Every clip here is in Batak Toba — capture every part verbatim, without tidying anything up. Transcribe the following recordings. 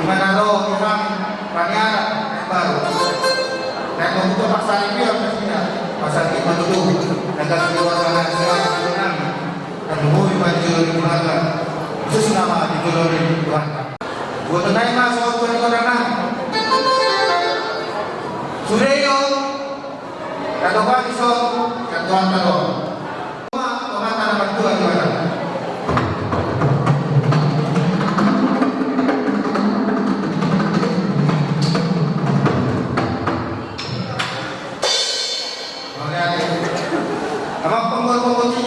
Di mana ro di hami paniaran baru. Dan membuka pasar ini, pasar ini menuju negara luar sana, dan menghubungi baju di belakang. Khusus nama di Jolori Tuhan. Buat tenang mas, buat tenang. Sudah yo. Kata Pak Iso, kata Tuhan kata. Tomata na martua di mana? Oke, oke. Abang pengol pengol sih.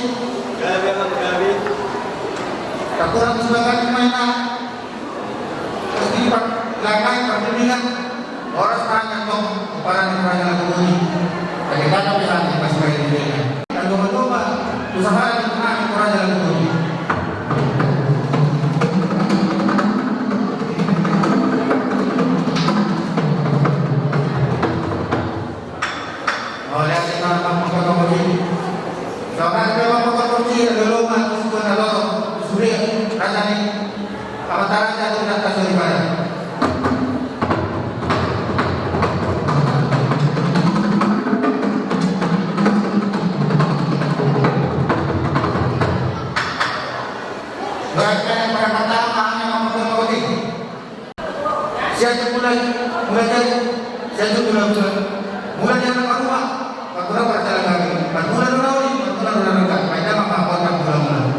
Gabi, abang gabi. Tak kurang sebagai mainan. Terus di par-, lain-lain pertandingan, horas tangan dong, para di Raja Lagu Bumi. Tapi kata pihak yang masih main di sini. Dan domba-domba, usaha di tengah di Raja Lagu Bumi. Oleh itu, Bang Pangkal Komisi. Soalnya Bang Pangkal Komisi, ada lomba, terus gua ada lorong, sudah, rasanya. Apa taranya tuh nak kasih ibadah? Baik, yang pertama, hanya mau mengerti. Sian Jumbulan, mula jadi, sian Jumbulan, mula. Mula di anak paruma, parmula parjalan kaki, parmula do na uli, parmula do na renggang, baen damang ma hata parmula-mula.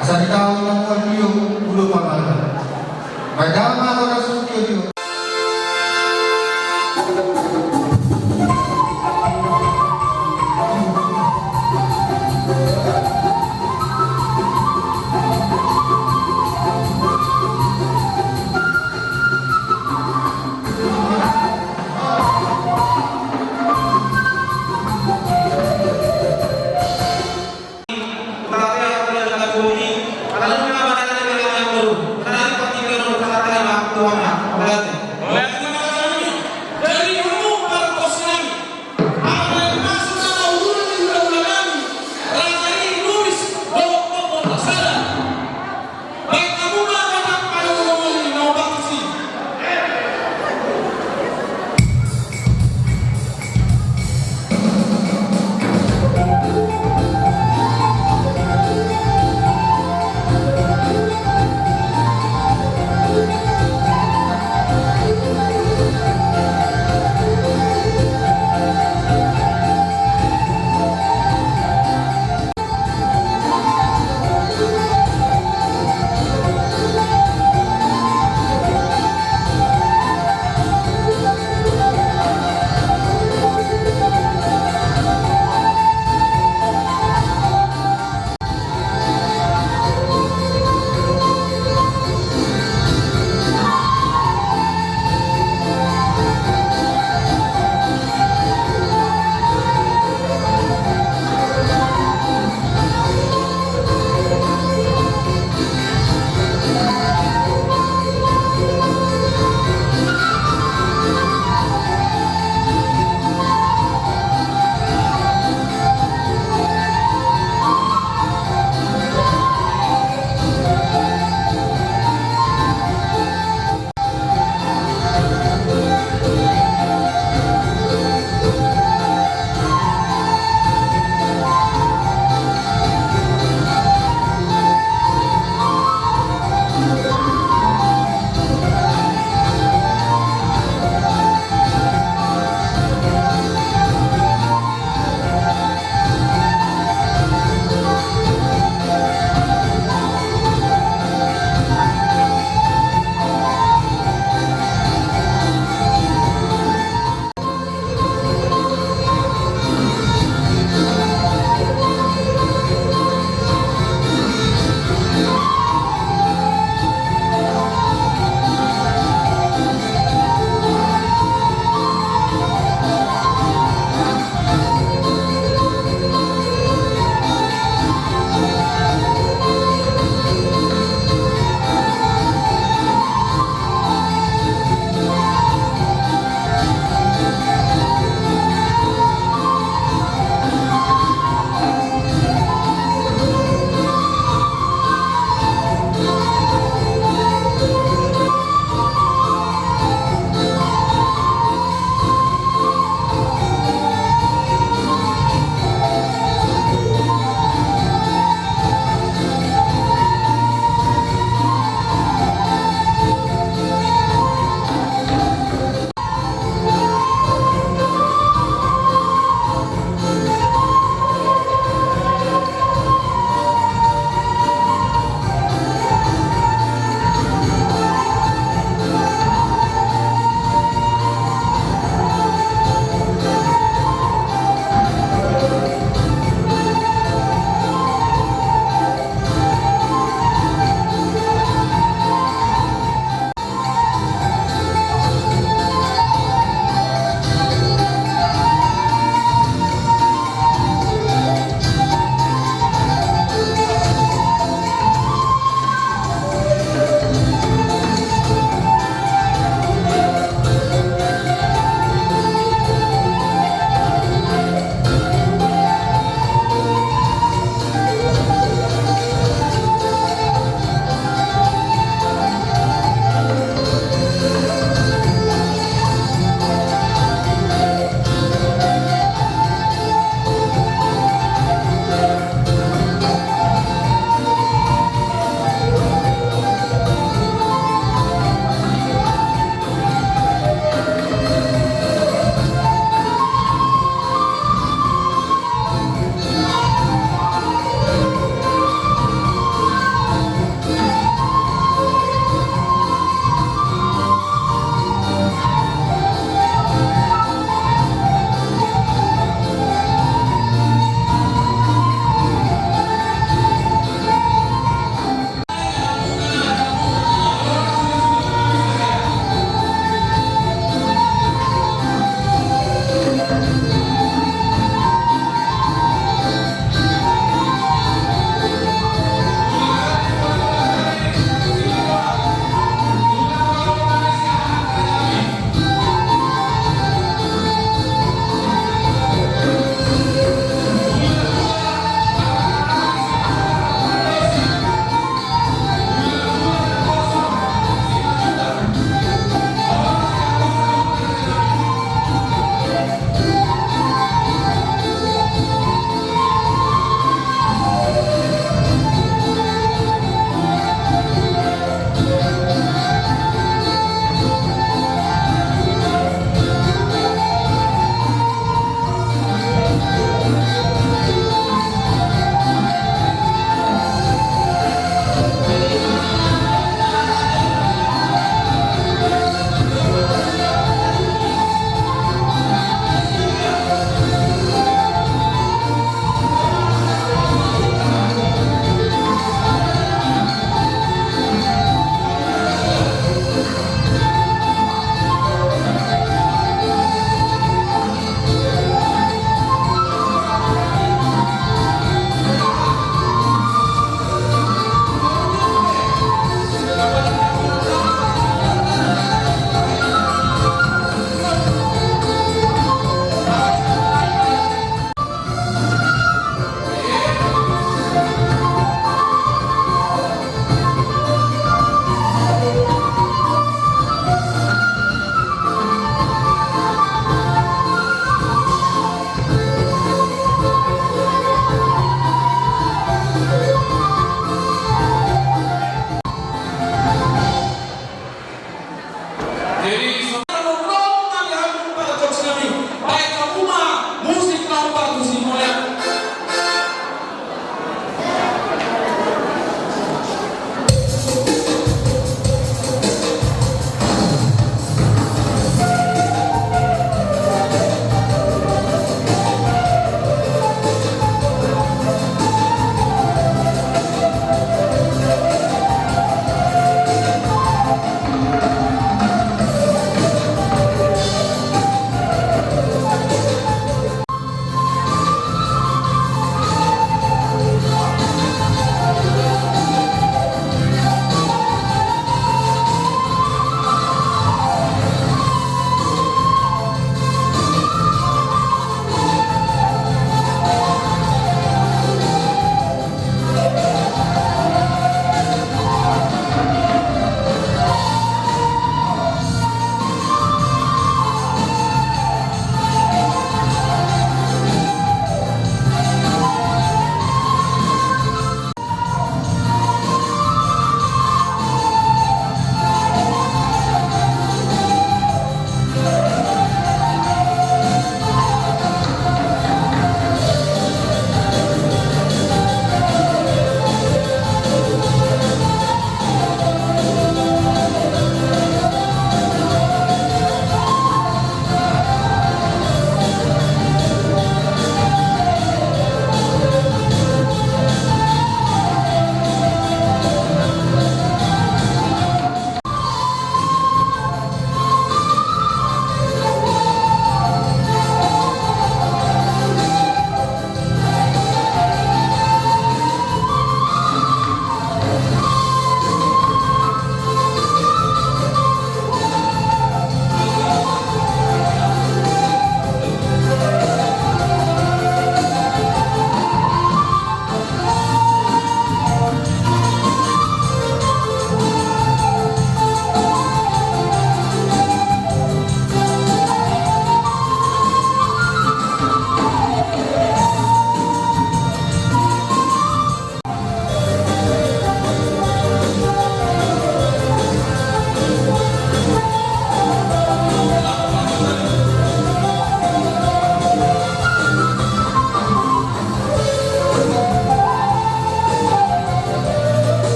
Asa di taon na mual tio, ulo pamala. Baen damang ma hata parmula-mula.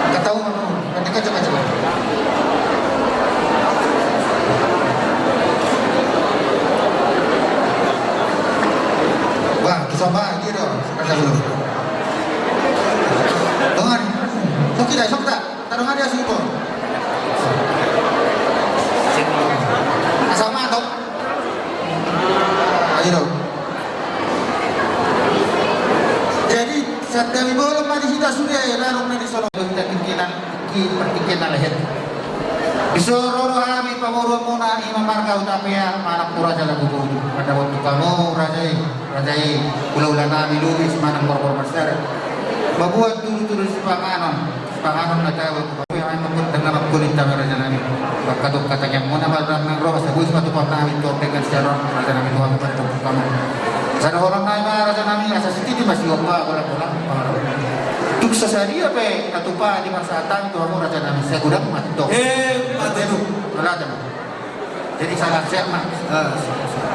Kata umum, nanti kaca-kaca. Wah, kisah apa gitu? Kata dulu. Dongan, sok kita, sok tak? Tadong hadiah supo. Asa ma tong. Ayo dong. Jadi, sahat hami bolon ma di hita sude, larung na di sono, hita tingkinan, ki pertingkian na lehet. Dison ro do hami pamoruonmuna, ima marga Hutapea, manang tu Raja Labubu. Mandapot tu hamu, raja i, raja i, hula-hula nami, Lubis, manang borbor marsada. Mambuat tudu-tudu sipanganon. Panganon na tabo, tapi ai mangkut dengan mangkut di tangan raja nami. Maka tu kata yang mana barang nang roh, sabu is matu kota nami tu dengan siaran raja nami tu aku pada tu kamu. Sada orang nai ma raja nami, asa sititi masih opa, bola-bola, panganon. Tuk sasadia pe, katupa di masa tami tu aku raja nami, saya gudang mati tu. Eh, mati tu. Bola tu. Jadi salah siap, Mak. Ah, siap, siap.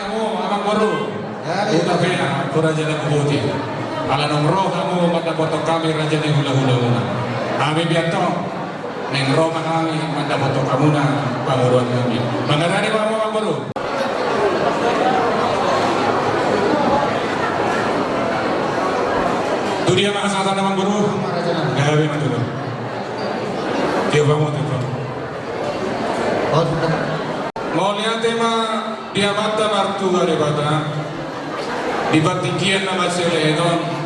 Hamu, amangboru. Ya, ya. Hutapea, tu Raja Labubu i. Ala naung ro hamu mandapothon hami raja ni hula-hulamuna. Hami biantong. Naeng ro ma hami mandapothon hamuna pamoruon nami. Mangarade ma hamu, amangboru. Tu dia ma hasahatan, amangboru? Gabe ma tutu. Tiop hamu, tiop hamu. Mauliate ma di Amanta Martua Debata. Di partingkian na mansai lehet on.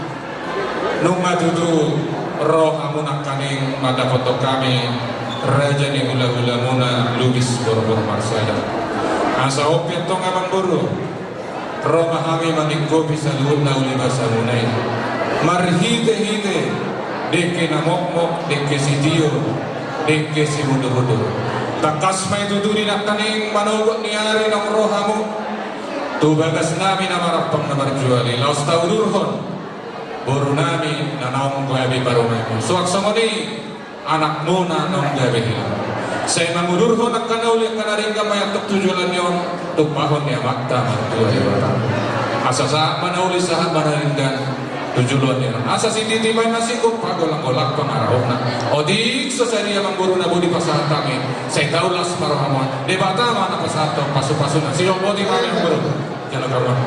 Nunga tutu ro hamu nangkaning mandapothon hami raja ni hula-hulamuna Lubis borbor marsada. Asa on pe antong, amangboru, ro ma hami maningkopi saluhutna uli basamuna i. Marhite-hite dengke na mokmok, dengke sitio, dengke simudur-udur. Tangkas ma i tutu di nangkaning manogot ni ari naung ro hamu tu bagas nami na marampang na marjual i, laos taudurhon boru nami na naung gabe parumaenmu. Suang songon i anakmuna naung gabe hela. Sai mangudurhon angka na uli angka na denggan ma i antong tu joloan ni on, tumpahon ni Amanta Martua Debata. Asa sahat ma na uli, sahat ma na denggan tu joloan ni on. Asa sititi ma i masingkop, pagolak-golak pangarahutna. Otik so sadia, amangboru, na boi dipasahat hami, sai taulas ma rohamu. Debata ma na pasahathon pasu-pasuna. Sidok boti ma hami, amangboru. Jalo kawan.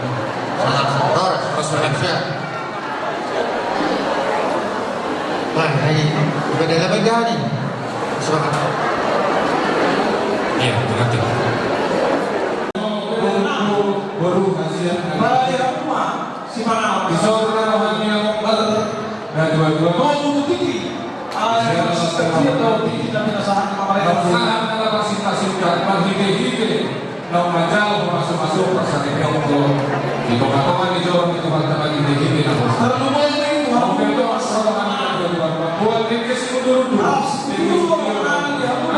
Salam, horas. Horas, horas. Sehat. Wah, ini ibadah apa jadi? Semangat. Iya, mengerti. Baru hasil. Baru hasil. Di sora rohani yang baru. Nah, dua-dua. Mau butuh tinggi. Ada yang setiap tahun tinggi, tapi rasa kemarin. Rasa adalah pasti-pasti, marhite-hite naung manjalo pasu-pasu parsaripeon tu di tonga-tonga ni joro ni Tuhanta, marhite-hite na hosa. Tarlumobi tu hamu, oke, tu asa rohani na dua-dua. Buat dengke simudur-udur. Asa rohani na dua-dua.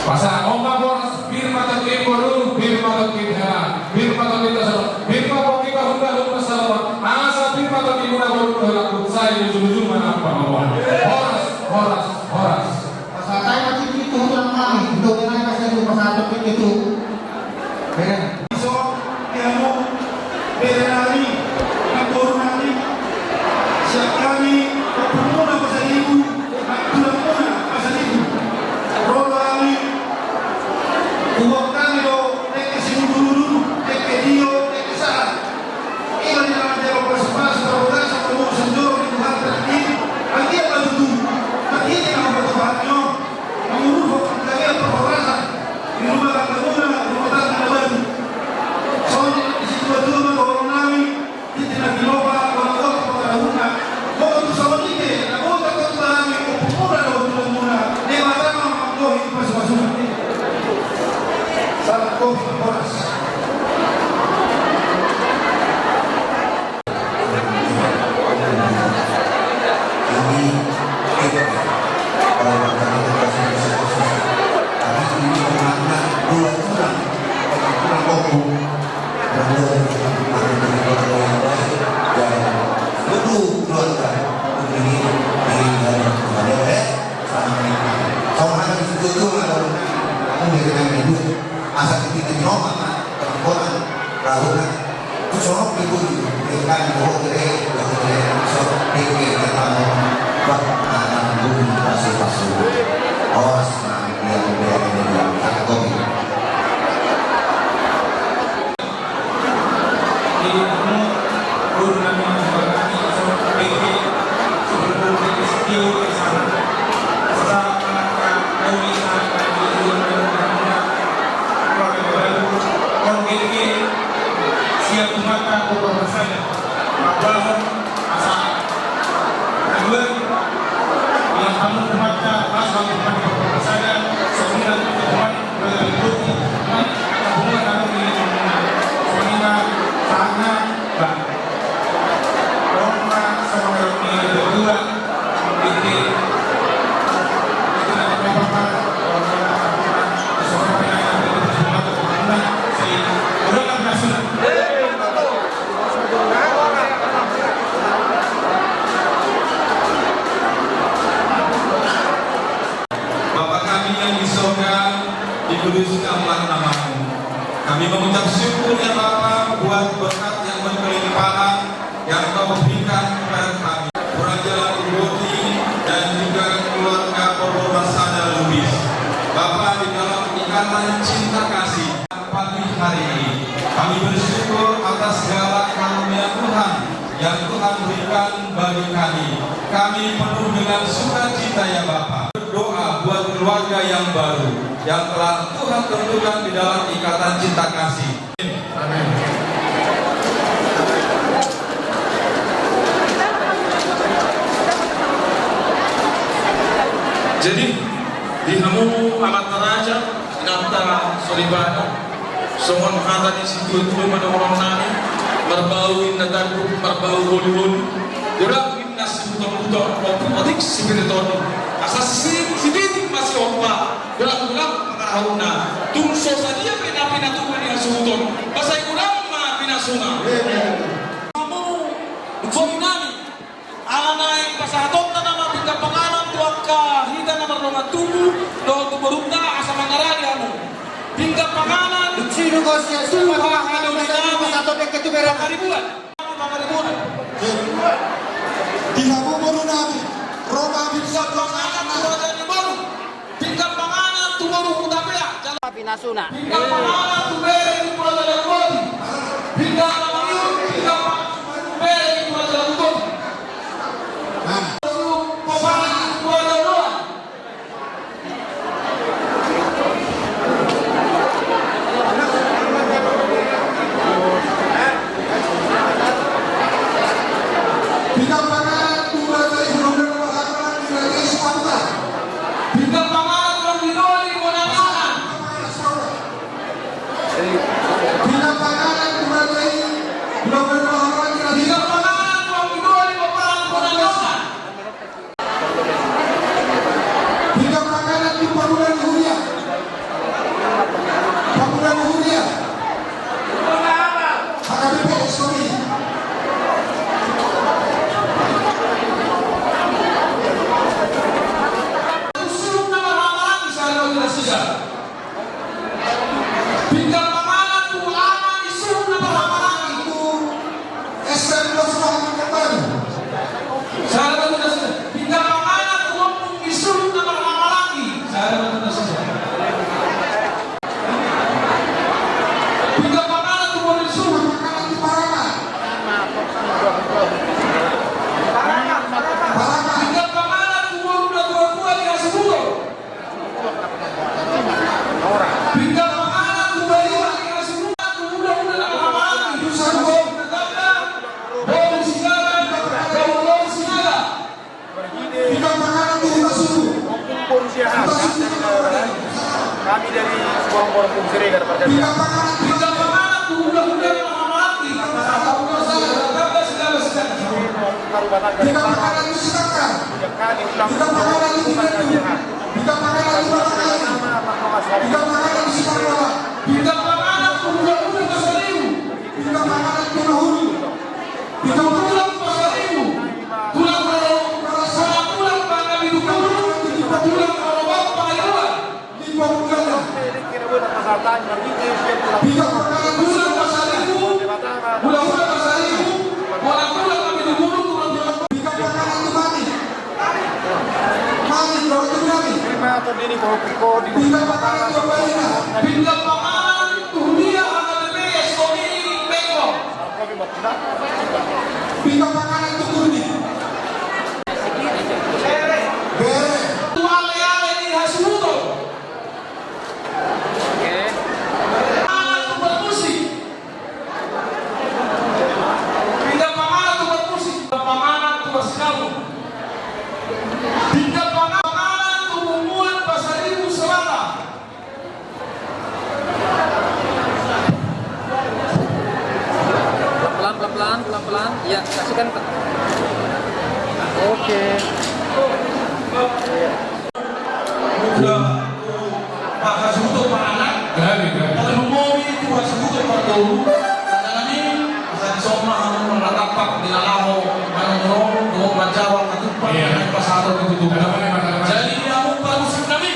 Pasahat ma horas, pir ma tongkin boru, pir ma tongkin hela, pir ma tongkin taso, pir ma tongkin bahul-bahul masalama, asa pir ma tongkin muna boru hela, sai luju-luju ma na pangawal. Horas, horas, horas. Pasahat ma tongkin tu tulang nami, dohot nai pasahat tu, pasahat tongkin tu. Bere. Iso, di hamu, bere nami, namboru nami, siap hami, ompungmuna pasaribu, tulangmuna pasaribu. Ro do hami, huboan hami do, dengke simudur-udur, dengke tio, dengke sahat. Iba di tangan jago pasu-pasu, parhorasan, parhorasan joro di Tuhan terakhir. Anggiat ma tutu, marhite na hupatupa hami on, mangudurhon angka parhorasan di rumah tanggamuna, rumah tangga na baru. Tahu kan? Songon itu, itu kan, oh, keren, oh, keren, so, ini, ini, kamu, wah, anak, bumi, pasu, pasu. Awas, nah, dia, dia, dia, dia, dia, dia, dia. Jadi, kamu, guru nami, nami, nami, so, P K, so, guru, guru, P K, so, guru, guru, sana. Sesama, kau, di sana, di luar, di luar, di luar. Keluarga baru, P K, siap mata, pokok bersada. Maklum, asa. Kedua, yang kamu mata, pas waktu mata, pokok bersada, sembilan, teman, berhubungan, hubungan, hubungan, hubungan, hubungan, hubungan, hubungan, hubungan, Bapa kami yang di sorga, dikuduskanlah nama-Mu. Kami mengucap syukur, ya Bapa, buat berkat yang berkelimpahan yang Kau berikan kepada kami, Raja Laku Boti, dan juga keluarga Porpora Sada Lubis. Bapa, di dalam ikatan cinta kasih, pagi hari ini, kami bersyukur atas segala karunia Tuhan yang Tuhan berikan bagi kami. Kami penuh dengan sukacita, ya Bapa. Berdoa buat keluarga yang baru yang telah Tuhan tentukan di dalam ikatan cinta kasih. Amin. Jadi, di hamu amanta raja, inanta soripada, songon hata ni situatua ma dohonon nami, marbau inna tangkup, marbau holi-holi, godang inna sibuton-buton, otik-otik sipiriton, asa si, sipitik ma siompa, godang-godang pangarahutna. Tung so sadia pe na pinatupa ni hasuhuton, asa i godang ma pinasuna. Hamu, boi nami, ala naeng pasahatonta nama pinggan panganan tu angka hita na mardongan tubu dohot tu borunta, asa mangaradi hamu. Pinggan panganan tu hahadoli nami, pangaribuan. Pangaribuan. Di hamu boru nami, ro ma pinggan panganan tu raja ni boru. Pinggan panganan tu boru Hutapea, jala pinasuna. Pinggan panganan tu bere ni Raja Laku Boti. Pinggan panganan, pinggan panganan tu bere ni Raja Laku Boti. Nah. Pinggan panganan tu Raja Laku Boti. Pinggan panganan tu raja i, hula-hula ni raja i, Sipanta. Pinggan panganan tu anggi doli, bona ni ona. Pinggan panganan tu raja i, hula-hula ni raja i. Pinggan panganan tu anggi doli, bona ni ona. Pinggan panganan tu pangula ni huria. Pangula ni huria. H K B P, sorry. Pinggan panganan tu ama ni suhut na marhahamaranggi. S M Los Rohani Kembali. Sada batu na sudah. Pinggan panganan tu ompung ni suhut na marhahamaranggi. Sada batu na sudah. Pinggan panganan tu boru ni suhut. Pinggan panganan tu boru na tua-tua di hasuhuton. Pinggan panganan tu baliho ni hasuhuton, tu hula-hula na marhahamaranggi, tu saluhutna, boru Sinaga, boru Sinaga. Pinggan panganan tu hula suku. Kami dari Borong-Borong Siregar, Parjajian. Pinggan panganan tu hula-hula na marhahamaranggi, tu hula Sinaga, tu hula Sinaga. Pinggan panganan tu Sinaga. Pinggan panganan tu Sinaga. Pinggan panganan tu Sinaga. Pinggan panganan tu Sinaga. Pinggan panganan tu hula-hula Pasaribu. Pinggan panganan tu hula-hula. Pinggan panganan tu Pasaribu. Tulang Roro, tulang Pangabidu Kuru, tulang Roro Bang Pangabidu. Pinggan panganan tu hula-hula. Pinggan panganan tu hula-hula. Pinggan panganan tu H K B P S Toni Bengkong. Pinggan panganan tu Toni. Bere. Tu ale-ale ni hasuhuton. Oke. Panganan tu Parmusik. Pinggan panganan tu Parmusik. Pinggan panganan tu Parsinabung. Pinggan panganan tu Bumbuan Pasaribu Sabala. Pelan-pelan, pelan-pelan, pelan-pelan. Iya, kasihkan, Pak. Oke. Iya. Udah, Pak Hasuto, Pak Anak. Gabe, gabe. Kalau mau itu Hasuto, Pak Tolu. Kata kami, asal soma, anu, maratampak, di lalaho, anu, anu, anu, manjawa, katupak, iya, pasado, gitu, gitu. Gabe, gabe, gabe. Jadi, dia mau Parmusik nami.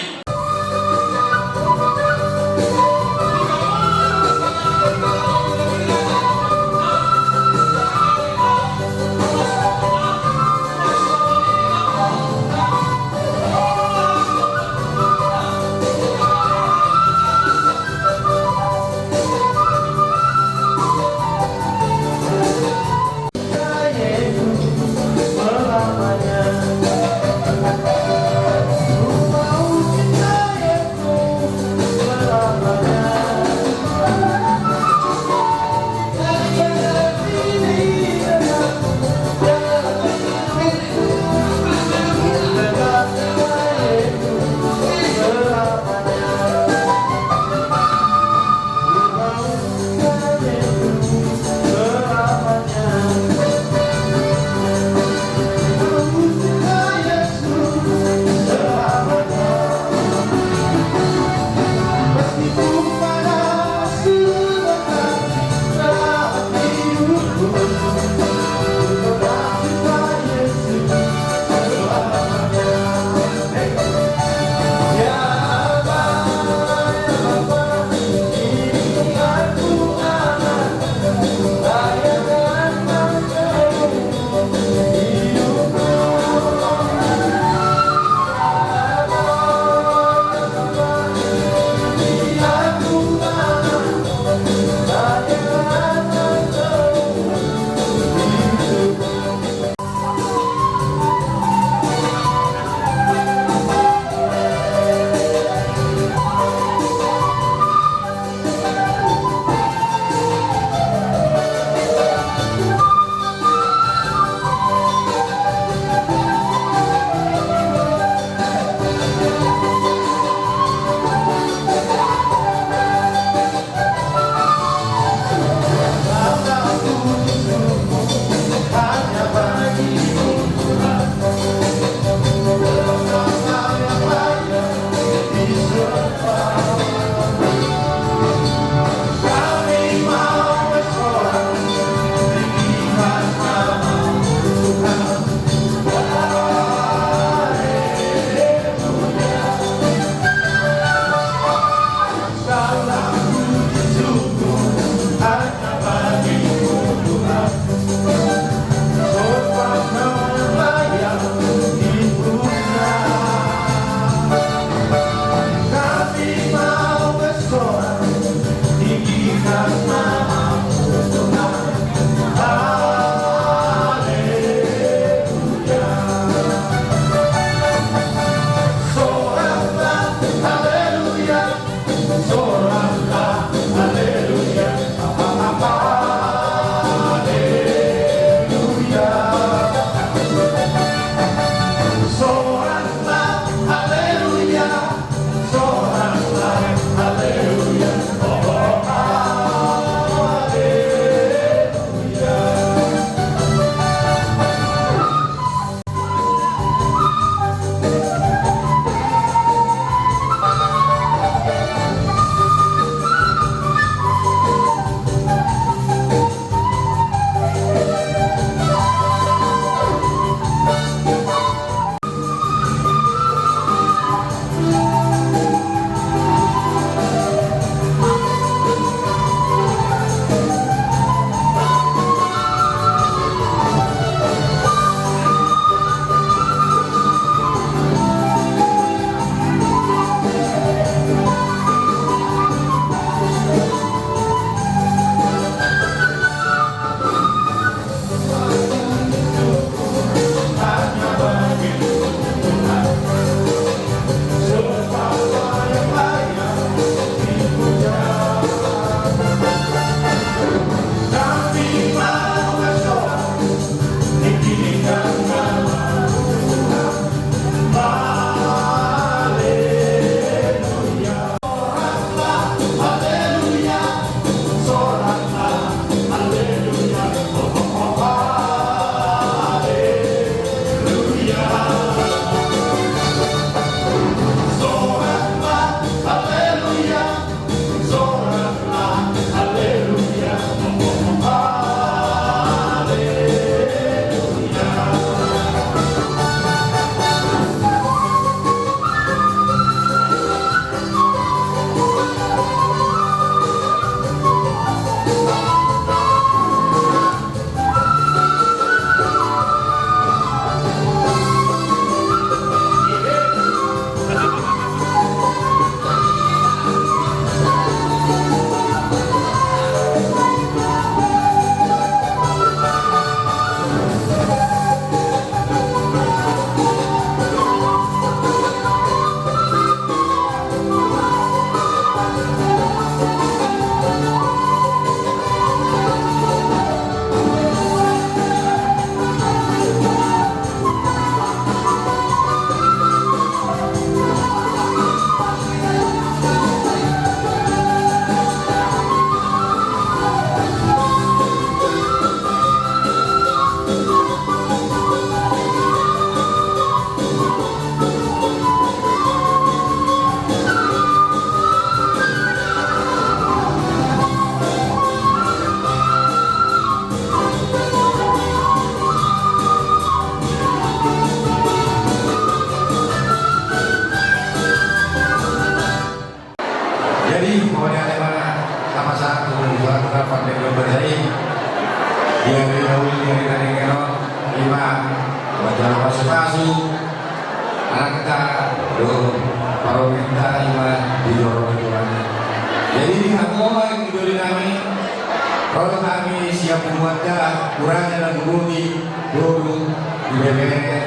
Ro do hami sian punguanta, tu raja na tu boti, boru, ibebere.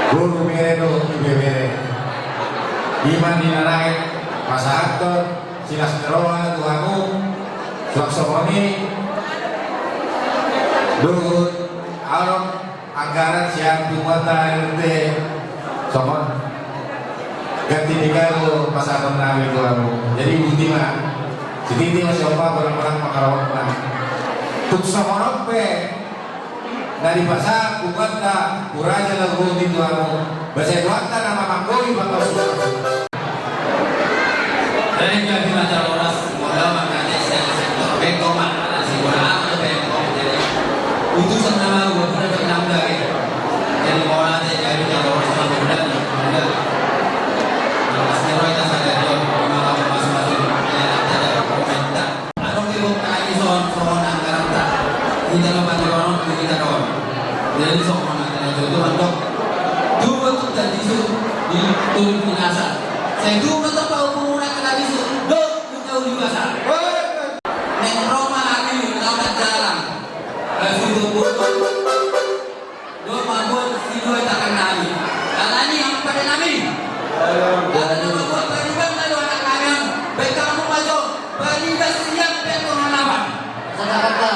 Boru, bere dohot ibebere. I ma na naeng pasahathon silas ni roha tu hamu, suang songon i dohot adong anggaran sian punguanta R T songon ganti ni gabe pasahaton nami tu hamu. Jadi boti ma, sititi ma siompa bolang-bolang pangarahutna. Tung songon on pe na dipasahat punguanta, tu raja na tu boti, tu hamu, boasa Tuhanta nama manggori pangasuhan. Jadi jadi macam orang semua lama nanti saya sektor bengkok mana si bola apa bengkok jadi utusan nama gua pun ada enam lagi. Jadi bola teh jadi macam orang semua udah udah. Mas Nero itu sadar dia, memang masuk-masuk, ya, ada komentar. Adong di bok na i son songon anggaran ta. Hita na pati ronon tu hita ron. Jadi songon anggaran tu tu mandok. Tu bentuk dan tisu di turun pinasa. Saya tu bentuk pau pemuna kena tisu. Dok, tu tahu di pasar. Neng Roma lagi lawan jalan. Kasih tu botol. Dok mambuat si dua tangan nami. Alani yang pada nami. Alani mambuat pariban lalu anak nami. Baik kamu maju. Pariban siap dan pengalaman. Jakarta.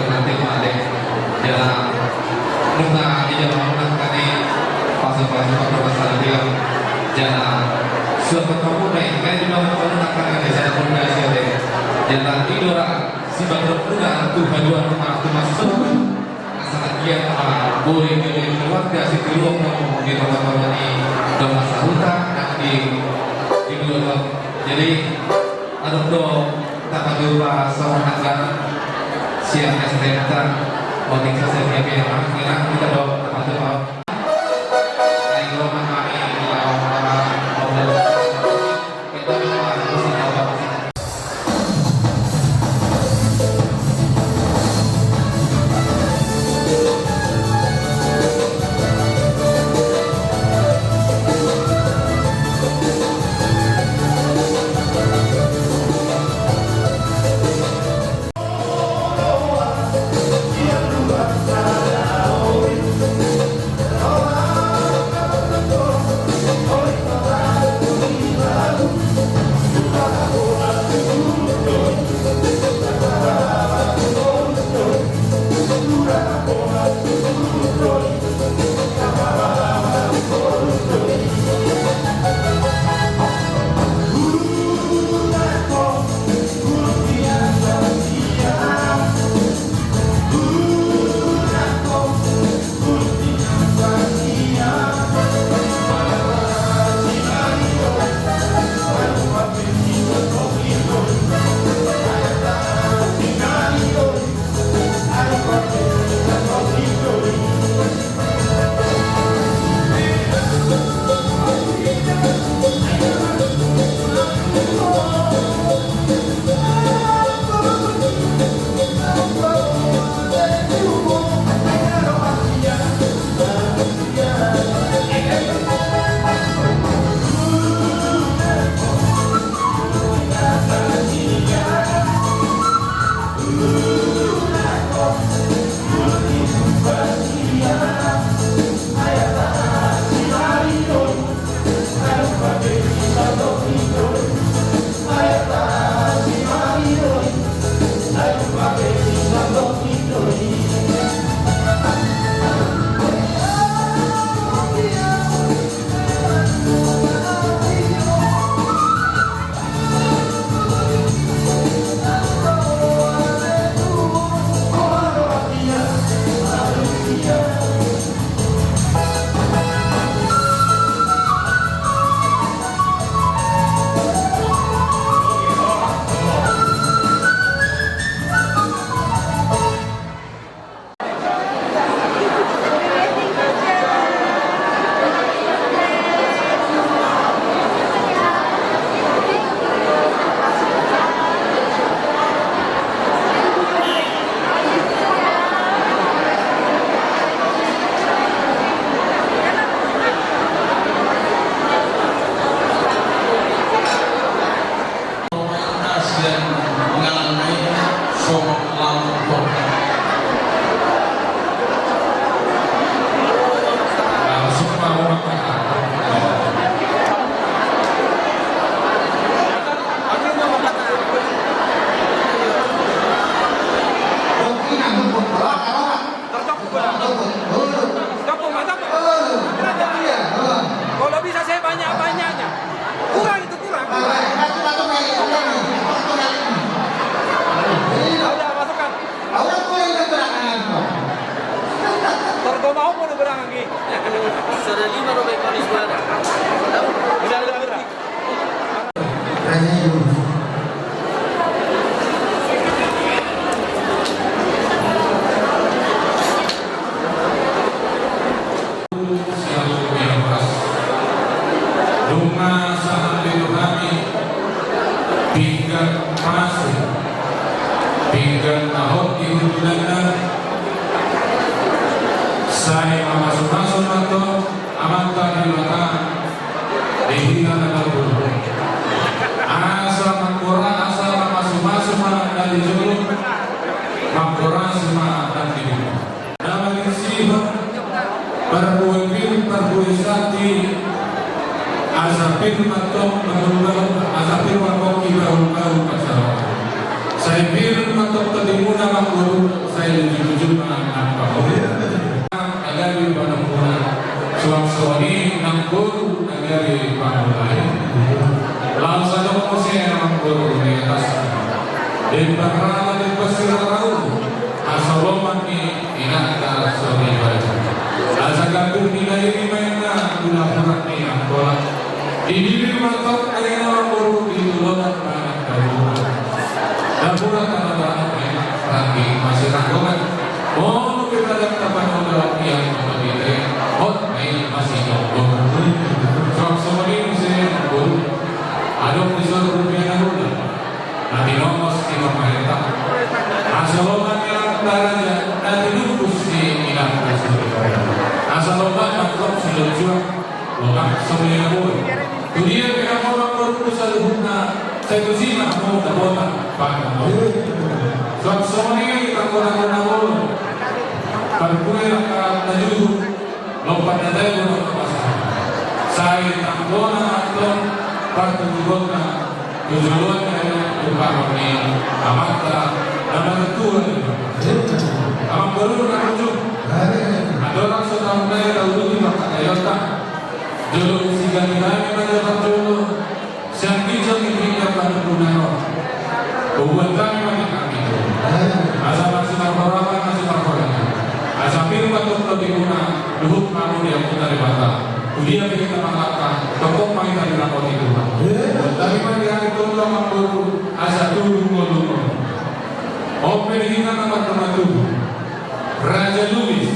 Nanti mate. Jala nunga di jala nunga tadi pasal-pasal bermasalah dia. Jala suatu kampung naik, naik di bawah kampung nunga tadi, jala nunga di sini. Jala di dora si Bagro Muda, tu haduan rumah, tu masuk. Asal dia, ah, boleh jadi keluarga si keluarga mau di rumah-rumah ini, rumah sahuta, nanti di dua. Jadi, adong do, tapatupa songon anggaran sian S D M ta, otik sa sian S D M ta, ngira kita do tapatupa. Ayo, mami, lawan, lawan, lawan. Kita do mami, lawan. Kalau bisa saya banyak-banyaknya. Kurang itu, kurang. Udah, masukkan. Torgo mau pun berang lagi. Sudah lima robek manis banget. Udah, udah, udah. Nunga sahat be tu hami pinggan pasu, pinggan na hot di hundulanna, sai mamasumasu ma antong Amanta Debata di hita na parjolo. Asa manggora, asa mamasumasu ma na di jolo, manggorasi ma na di jolo. Na mangisihon parbue pir, parbue santi, asa pir ma antong bahulbahul, asa pir ma pongki bahulbahul pansalongan. Sai pir ma Tondimuna, Amangboru, sai luju-luju ma nang pangoli. Na gabe panungkunan, suang songon i nang boru na gabe pangoli. Laos adong muse, Amangboru, di atas. Demban rara, demban sirara ulu, hasoloman ni inanta soripada. Asa gambir ni gairi ma inna di laporan ni Angkola. Di bibir ma tong aina, Amangboru, di tulonan ma nang dapotan. Dapotan tano-tano ma inna rangging masiranggongan. Molo pe badan tapanondal, ia molo pe hot ma i masijongjongan. Suang songon i muse, Amangboru, adong di son rupia na rula na tinongos ni pamarenta, hasoloman ni angka raja na tinumpus ni inanta soripada. Asa lomak ma tong silonjuang, lomak so boi na boi. Tu dia pe hamu, Amangboru, tu saluhutna, sai tusi ma hamu dapotan pangoli. Suang songon i tanggona-tanggona bolon, parbue angka na juhut, lompan na tebo nang na pasahat. Sai tanggona ma tong partutuhonna tu joloan ni ari, tu parumaen ni amanta na martua i. Amangboru na burju, andorang so taulahon, tauluti ma angka daion. Jolo siganti hami ma jolo parjolo. Sian ginjang ni ginjang panungkunan on, hubuat hami ma di hami tu, asa marsimarhorahan, marsimarhorahan. Asa pir ma tong tondimuna, luhut ma hamu di amanta Debata. Tu dia pe hita mangalangka, tongtong ma hita diramoti Tuhan. Hubuat hami ma di hami tu, Amangboru, asa tubu ngolungkon. On pe di hita na marhite tubu, Raja Lubis.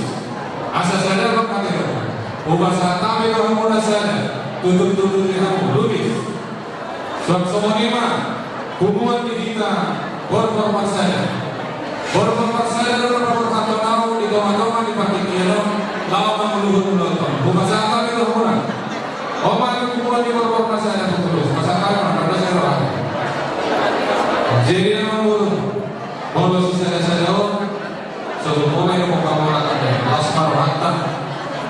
Asa sada ma hata, hupasahat hami tu hamuna sada, tutur-tutur ni hamu Lubis. Suang songon i ma, hubuat di hita borbor marsada. Borbor marsada do na paborhaton ahu di tonga-tonga ni partingkian on, laho manguluhon ulaon on. Hupasahat hami tu hamuna. On ma tu hubuat ni borbor marsada, tutu, pasahat hami ma, na dua sada roha. Jadi, Amangboru, molo sisada-sada on, so tung pola i do pangkamolan, laos ma rohanta.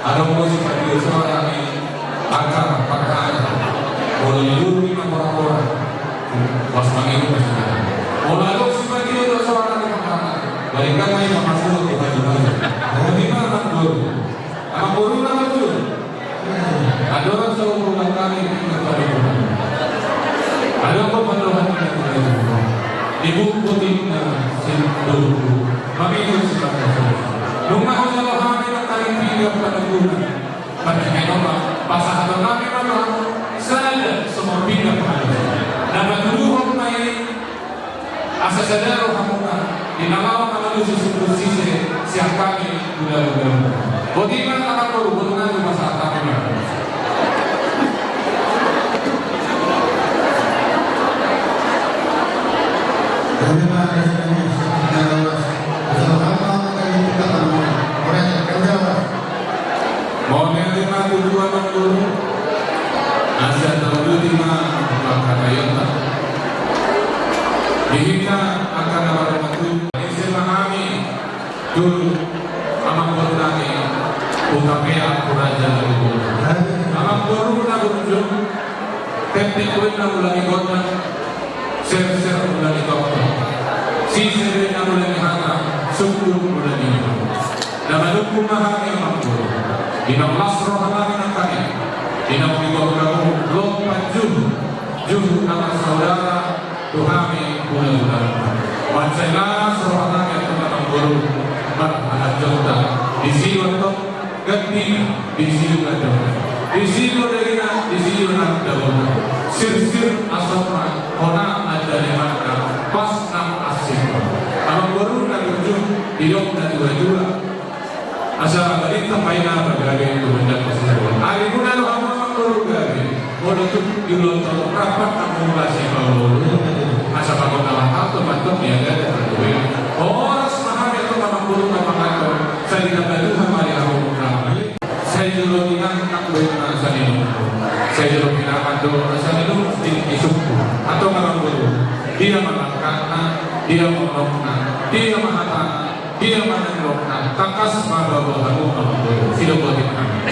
Adong do sipatio soara ni angka parhata. Molo ni lurung i na pora-pora, laos mangido ma sude. Molo adong sipatio do soara ni parhata, balikan ma i mangasuhon tu hajut-hajut. Jadi ma, Amangboru. Amangboru na burju. Andorang so huulahon hami pinggan panungkunan, adong do pandohan na di buku Botima Sindorbu, maminum sipasahat. Nunga hujalo hami nangkaning pinggan panungkunan, partingkian on ma pasahaton hami ma tu hamu sada songon pinggan panungkunan. Na patuduhon ma i, asa sada rohamuna di na laho manalusi sungkun sise sian hami hulahula. Botima, Amangboru, botima, hupasahat hami ma. Botima, botima, botima. Mauliate ma tu Tuhan, Amangboru. Asa tauluti ma pangkataionta. Di hita angka na marhite tubu, ise ma hami tu Amangboru nami Hutapea, tu Raja Nagoribunga. Amangboru na burju, tenteng do na mula ni gondang, sirsir mula ni tongtong. Sise do na mula ni hata, sungkun mula ni hata. Na manungkun ma hami, Amangboru. Di naung las roha nami nangkaning, di naung didok hamu lompan juhut, juhut na marsaudara tu hami hulahula. Mansai las roha nami, Amangboru, marhalanjonta. Disi do antong gantina, disi do gantina, disi do daina, disi do nang dapotan. Sirsir asomna, hona andalemana, pas nang asing. Amangboru na burju, didok natuatua, asa balintang ma i na pagabe tu gondang pasahaton. Arimuna do hamu, Amangboru, gabe. Molo tung di ulaon on rap ma hamu basi paolo, asa pangkon na mangkatop mantong di agama panggabean. Horas ma hami antong, Amangboru, na mangatur, sai ditamba Tuhan ma di hamu. Sai jolo pinangan do asa ninungkun, sai jolo pinangan do asa ninungkun di sungkun. Antong, Amangboru, dia ma langkatna, dia ma unokna, dia ma hatana, dia ma nidokna, tangkas ma boi hamu, Amangboru. Sidok boti ma hami.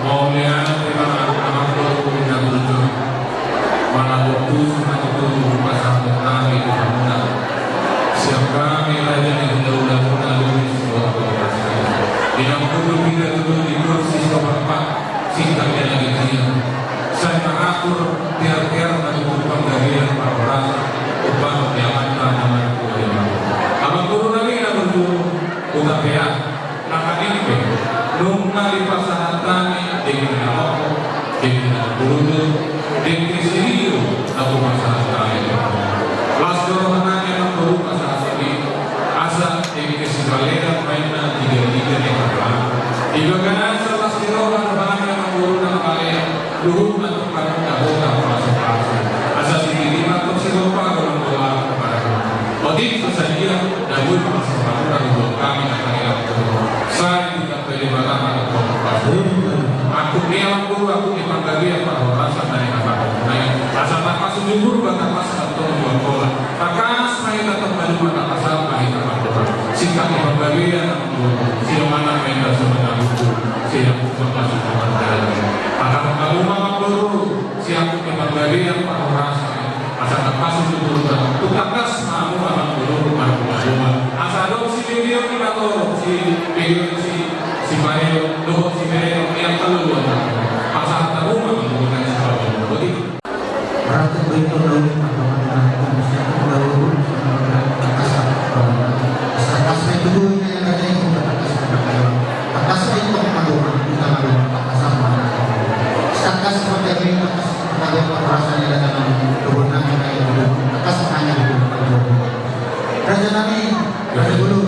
Mauliate ma amang boru na burju, manang boru na tutu pasahaton nami tu hamuna. Sian hami raja ni hula-hulamuna Lubis, boru na burju. Di na tutu hita tutu di kursi so marpat, singkat dia lagi dia. Sai mangatur tiar-tiar na tutu panggabean parhorasan, umpama di amanta na martua. Amang boru nami na burju, huta pea. Nangkaning pe, nunga dipasahat hami dengke na rongkop, dengke na burju, dengke sirion na hupasahat hami. Las do roha nami amang boru pasahaton i, asa dengke sibalean ma inna di gariga ni Tuhan. Di bagasan las ni roha do hami amang boru na mangalean, luhut ma tu hami na bota pasu-pasu. Asa sititi ma tu si roha do manggolar kepada hami. Otik sasadia na boi pasu-pasu na luhut hami na kalean. Sai di Debata ma na pasu-pasu. Aku ni amang boru, aku ni panggabean parhorasan na ni amang boru. Asa tangkas jujur batangkas antong dua pola. Tangkas ma hita tong maduma, tangkas ma hita maduma. Singkat ni panggabean amang boru. Sio mana main dasu mana buku. Sio mana masuk ke mana. Akan maduma amang boru. Singkat ni panggabean parhorasan. Asa tangkas tu tutur, tu tangkas ma hamu amang boru marhula-hula. Asa adong si video ni mato, si video si, si Mario, dohot si Mario, yang tolu dua. Asa tahu amang boru na si Mario. Oke. Berarti begitu dong, teman-teman, bisa tahu, sama tangkas, tangkas itu dulu, ini yang ada yang tangkas, tangkas. Tangkas ma i tong maduma, hita maduma, tangkas ma. Tangkas ma, tangkas ma, tangkas ma, tangkas ma, tangkas ma. Raja nami, raja guru.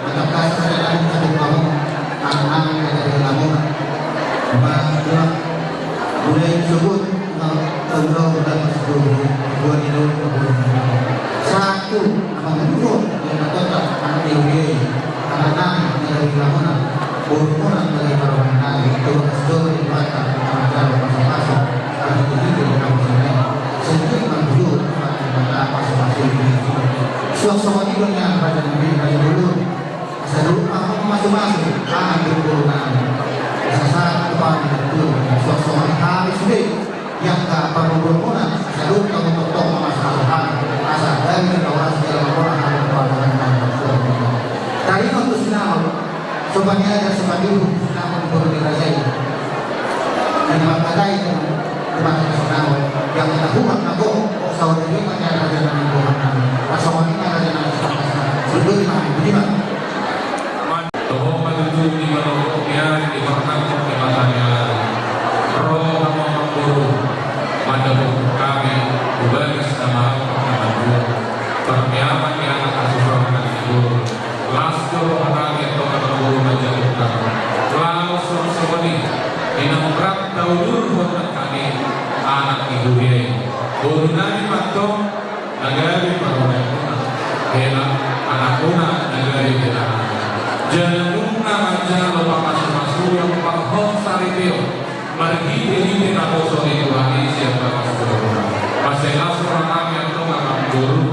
Tangkas raja nami, tangkas ma. Anak nami, raja di lamuna. Ba, dua, mulai sebut. Satu, amang boru, yang na tongtong, anak ni Uliai, anak nami, anak ni Lamuna, boru muna, anak ni Parwani nami, tu bagas dohot ni Debata, anak jalo pasu-pasu, anak ni Debata, anak ni Debata, sendiri amang boru, anak ni Debata, pasu-pasu, suang songon i do nian, raja nami, raja guru. Asa dohot ma hamu masu-masu, amang boru nami. Asa sahat tu pangidoan, suang songon i hami sude. Yang ka parboruon muna, asa dohot hamu tongtong mamasu-masu hami. Asa gabe na horas jala mamora hami tu pangidoan nami. Taringot tu sinamot, so paniada, so paniuhum sinamot ni boru ni raja i. Yang mangkatai tu rumah tangga sinamot, yang kita hubak na gok, saudara kita raja nami boru nami. Asa songon i ma raja nami. Sudah lima ribu lima. Toho ma tutu di manogok ni ari, di parnangkok ni mata ni ari. Ro hamu amang boru mandapothon hami tu bagas na marangkup na manjua. Parniaman ni anak hasusahan ni boru. Las do roha nami antong amang boru manjangkon hami. Laos songon i, inang rap taudurhon nangkaning anak ni huria i. Boru nami ma antong na gabe parhorasanmuna, hela anakmuna na gabe hela anakmuna. Jala nunga manjalo pamasu-masuon parhon saripeon marhite-hite naposo ni Tuhan i sian bagas joro. Mansai las roha nami antong amang boru,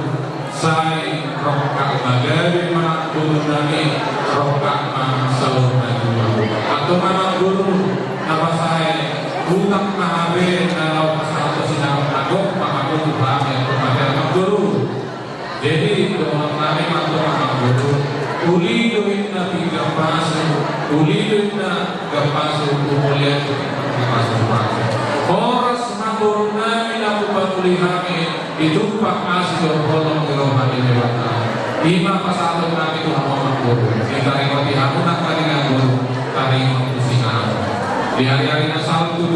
sai rongkap ma gabe ma boru nami, rongkap ma saur matua. Antong amang boru, na pasae hutang na hape na laho pasahaton sinamot na gok ma hamu tu hami antong amang boru. Jadi dohonon nami ma antong amang boru, uli do inna pinggan pasu, uli do inna pinggan pasu, uli do inna pinggan pasu. Horas ma boru nami na hupauli hami, ditumpak asi dohot holong ni roha ni Debata. I ma pasahaton nami tu hamu amang boru. Ditaringoti hamu nangkaning amang boru, taringot tu sinamot. Di ari-ari na salpu,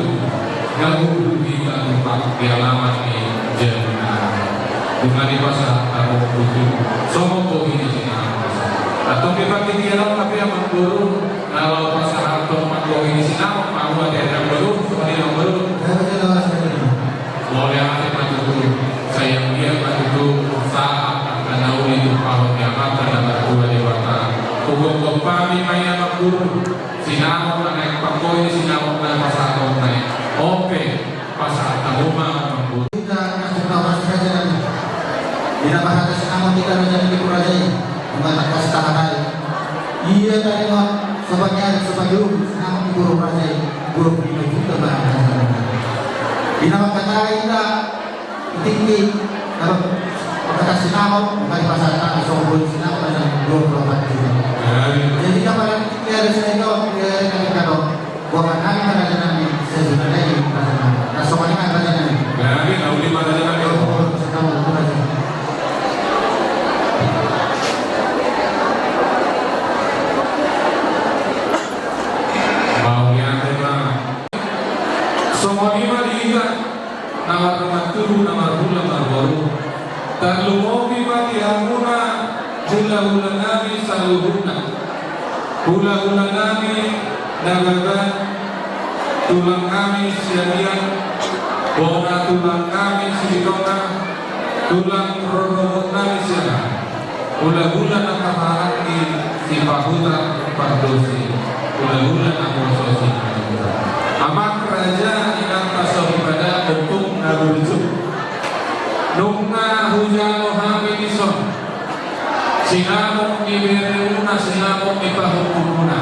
gabe hita tumpak di alaman ni jabuna. Nunga dipasahat hamu tutu songon bohi ni sinamot. Antong di partingkian on hape amangboru, na laho pasahathon panggohi ni sinamot ma hamu ate amangboru, songon i amangboru. Mauliate ma tutu, sai anggiat ma tutu sahat angka na uli tumpahon ni Amanta na martua Debata. Hugokhon hami ma i amangboru. Sinamot, na naeng panggohi ni sinamot na pasahathon na i. On pe, pasahat hamu ma amangboru. Hita na tung tau ras raja nami. Di na marhata sinamot hita raja nami tu raja i. Mangkatahon hata i. Ia tadi ma, sobat ni ari, sobat ni uhum, sinamot ni boru raja i. Dua puluh lima juta barang raja nami. Di na mangkatai hita. Tingki, kalau kata sinamot, bukan di pasar tanah, sombong sinamot, ada dua puluh empat juta. Jadi, kalau tingki ada saya jawab, dia ada kata kata, bukan nami, ada nami, saya sudah ada di pasar tanah. Nah, soalnya kan ada nami. Jadi, kalau di mana ada nami? Oh, saya tahu, itu aja. Mauliate ma. Songon i ma di hita, na mardongan tubu, na marhula marboru. Tarlumobi ma di hamuna hulahula nami saluhutna. Hulahula nami na gabe, tulang nami sian Ian, bona tulang nami Silitonga, tulang rorobot nami sian Hulahula na pasahat ni Sipahutar Pardosi, hulahula na poso Sipahutar. Amang raja, inanta soripada, ompung na burju. Nunga hujalo hami dison sinamot ni beremuna, sinamot ni pahompumuna.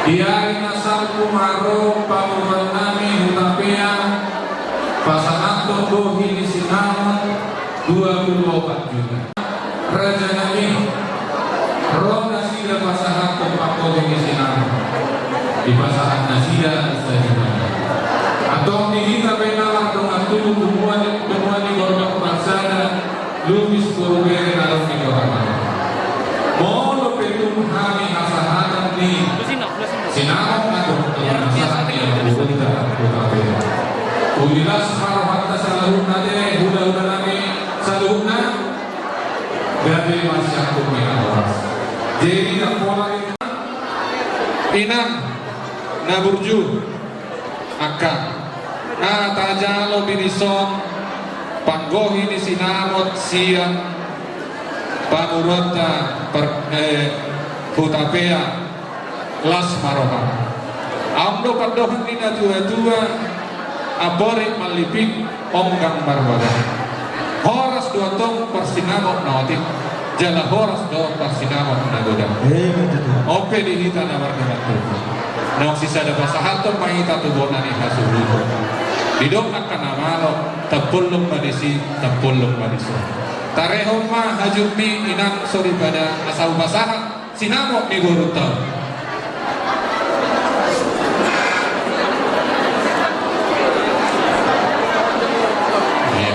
Di ari na salpu ma ro pamoruon nami Hutapea pasahathon bohi ni sinamot dua puluh opat juta. Raja nami, ro nasida pasahathon panggohi ni sinamot. Dipasahat nasida sajuta. Antong di hita pe na mardongan tubu, boru ni, boru ni boru bangsada, Lubis boru bere na adong di Kota Malang. Molo pe tung hami hasahatan ni sinamot na adong di pasahat ni boru, hita pe. Uli las ma rohanta saluhutna ate, hulahula nami saluhutna. Gabe ma sian tu mena horas. Jadi na pola i. Inang na burju, angka na tajalo be dison panggohi ni sinamot sian pamoruonta per, eh, Hutapea. Las ma roha. Aung do pandohan ni na tuatua, amborik mallipik, onggang marbagas. Horas do antong parsinamot na otik, jala horas do parsinamot na godang. Eh, betul. On pe di hita na mardongan tubu, naung sisada pasahathon ma hita tu bona ni hasuhuton. Didok angka na malo, tampullung ma disi, tampullung ma dison. Tarehon ma hajutmi, inang soripada, asa hupasahat sinamot ni borunta on. Iya.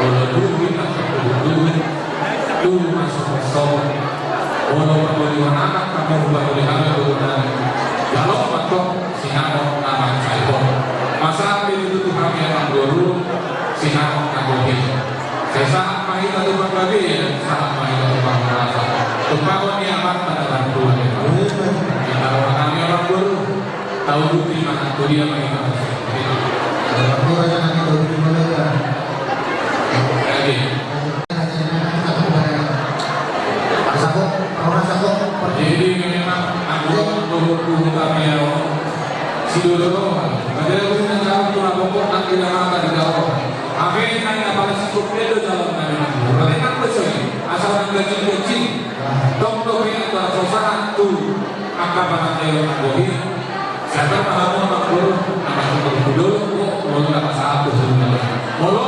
Molo duhut, duhut, duhut, duhut masuk masuk. Molo pangoli anak, kamu pangoli anak, duhut, duhut. Jalo mantong sinamot na mancaipon. Masa pe ditutup hami amangboru, sinamot na bohi. Sai sahat ma hita tu panggabean, sahat ma hita tu panghorasan. Tumpahon ni Amanta na martua. Hita roha nami amangboru. Tahu bukti mana tu dia mana. Ada apa aja nanti tahu bukti mana ya? Oke. Jadi memang aku turut turut kami ya. Sidoro. Ada yang punya jawab tu apa kok nanti dah mata di jawab. Apa yang nanya pada si Kopelo jalan nanya. Mereka apa sih? Asal nang gaji gaji. Tong do pe antara sosahan tu angka barang dayo na bohi. Sadar ma hamu amangboru, na marhundul hudol, molo na pasahat tu hudol. Molo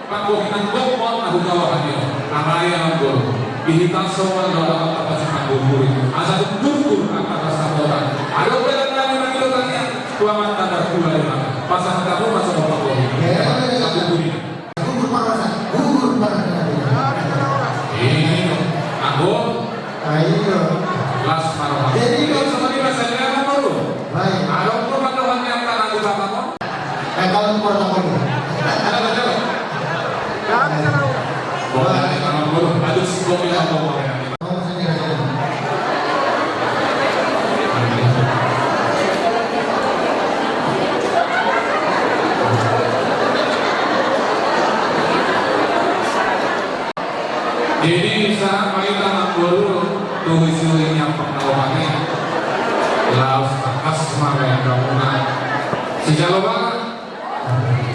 panggohi nang gok, molo na hujalo hami on. Alai amangboru, di hita songon na lawan tapasuk nang gok. Asa duduk angka pasamotan. Adong dalan nami mangido tangiang tu Amanta na martua Debata. Pasahat hamu ma songon panggohi. Panggohi. Aku berparosan. Las ma roha. Jadi, kalau sama dia, saya bilang, apa lu? Baik. Ada umur pada orang yang tak ada di bapak, kok? Eh, kalau umur tak perlu. Ada, ada. Boleh, kalau umur, aduh, si Bobi apa umurnya? Jadi, sahat ma hita, Amang Boru, tu suhi-suhi ni ampang na rohani. Laos tangkas ma baen hamuna. Sijalo barat.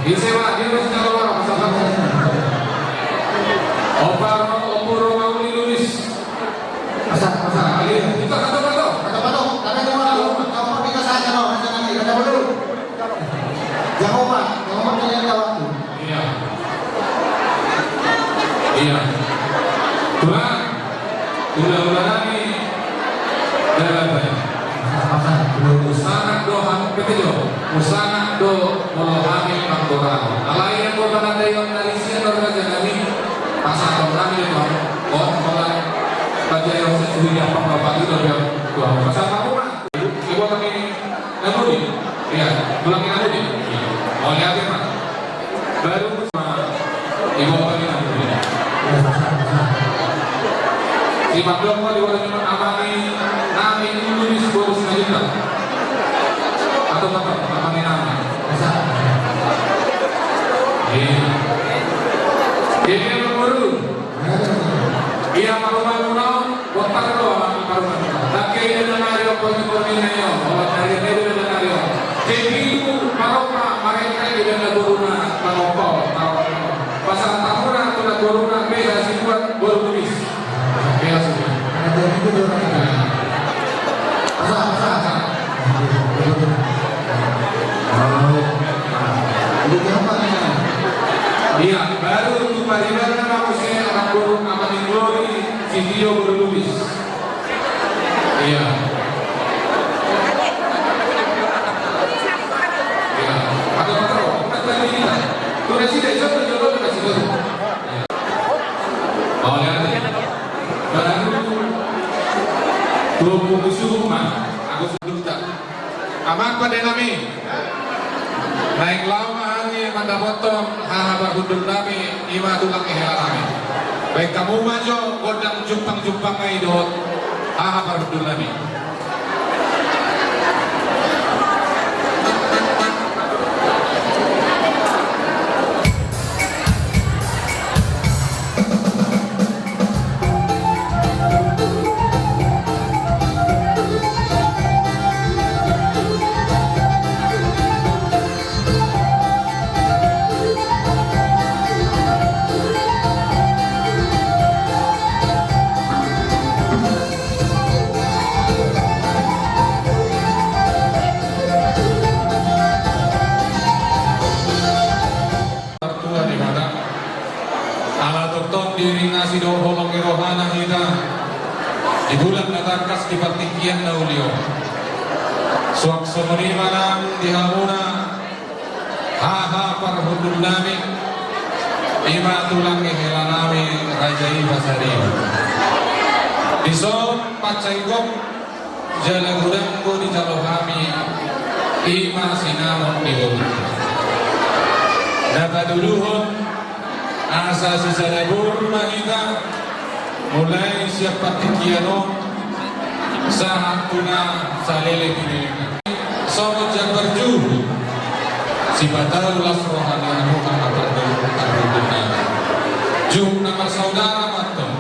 Ise ma, dia ma sijalo barat, pasahat. Ompung, Ompung Romauli Lubis. Pasahat, pasahat. Ayo, hita, hita, hita. Hita, hita. Karena cuma tahu, tahu kita saja, no, rencana ini, rencana dulu. Jangan lupa, jangan lupa kalian ada waktu. Iya. Iya. Tulang. Tulang, tulang nami. Dalan bae. Husangap do hami, pete jo. Husangap do molo hami panggoraon. Alai anggo panandaion na risian do raja nami. Pasahaton nami do tulang. Oh, tulang. Pajae on sesuhi apa bapak itu do tulang. Pasahat ma. Iboto ni na bodi. Iya, tulang ni na bodi. Iya. Mauliate ma. Baru ma iboto ni na bodi. Si Mandok ma iboto ni amani nami dulu di sebuah Sinajita. Atau apa? Amani nami. Iya. Jadi, Amang Boru. Ia parumaen on, botar do amang parumaen on. Tapi ia dana nari on, poni-poni na i on, olat nari on, ia dana nari on. Jadi itu paropa marengka ia dana boruna, paropa on, paropa on. Pasahat hamuna tu na boruna, Bela Sibuan, Boru Bugis. Bela Sibuan. Pasahat, pasahat. Iya, baru tu pariban nama muse anak boru Amani Glory, si Tio Boru Lubis. Iya. Iya. Ada motor, empat lagi kita. Tuh, nasi dah, jauh, jauh, jauh, nasi dah. Iya. Oh, lihat. Baru dua puluh subuh, Mas. Aku sudah. Amang pande nami. Naeng laho ma hami mandapothon haha parhundul nami, i ma tulang ni hela nami. Baen hamu ma jo gondang jumpang-jumpang i dohot haha parhundul nami. Martua Debata, ala tongtong diiringi asi dohot holong ni rohana hita di bulan na tangkas, di partingkian na uli on. Suang songon i ma nang di hamuna haha parhundul nami, i ma tulang ni hela nami Raja i Pasaribu. Dison mansai gok jala godang do dijalo hami, i ma sinamot ni boru. Na paduluhon, asa sisada boru ma hita, mulai sian partingkian on sahat tu na saleleng ni lelengna. Songon jambar juhut, sipata las roha ni hamu haha parhundul nami. Juhut na marsaudara ma antong,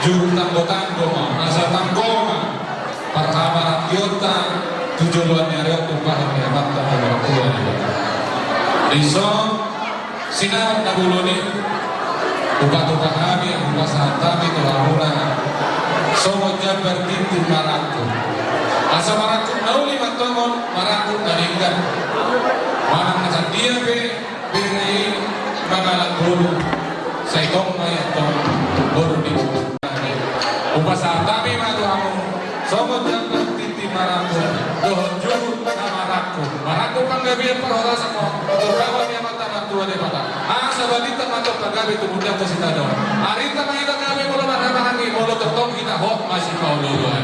juhut tanggo-tanggo ma, asa tanggo ma parhamarangkionta tu joloan ni ari on tumpahon ni Amanta na martua. Dison sinamot na bolon i, hupatupa hami, hupasahat hami tu hamuna songon jambar tintin marangkup. Asa marangkup na uli ma antong on, marangkup na denggan. Manang na sadia pe bere i mangalap boru, sai tong ma i antong boru ni. Hupasahat hami ma tu hamu songon jambar tintin marangkup dohot juhut na marangkup. Marangkup panggabean parhorasan ma on, tu bagas ni Amanta Martua Debata. Asa balintang ma antong panggabe tumundalhon sitadong. Arinta ma hita gabe molo marhahamaranggi, molo tongtong hita hot ma sipaolooloan.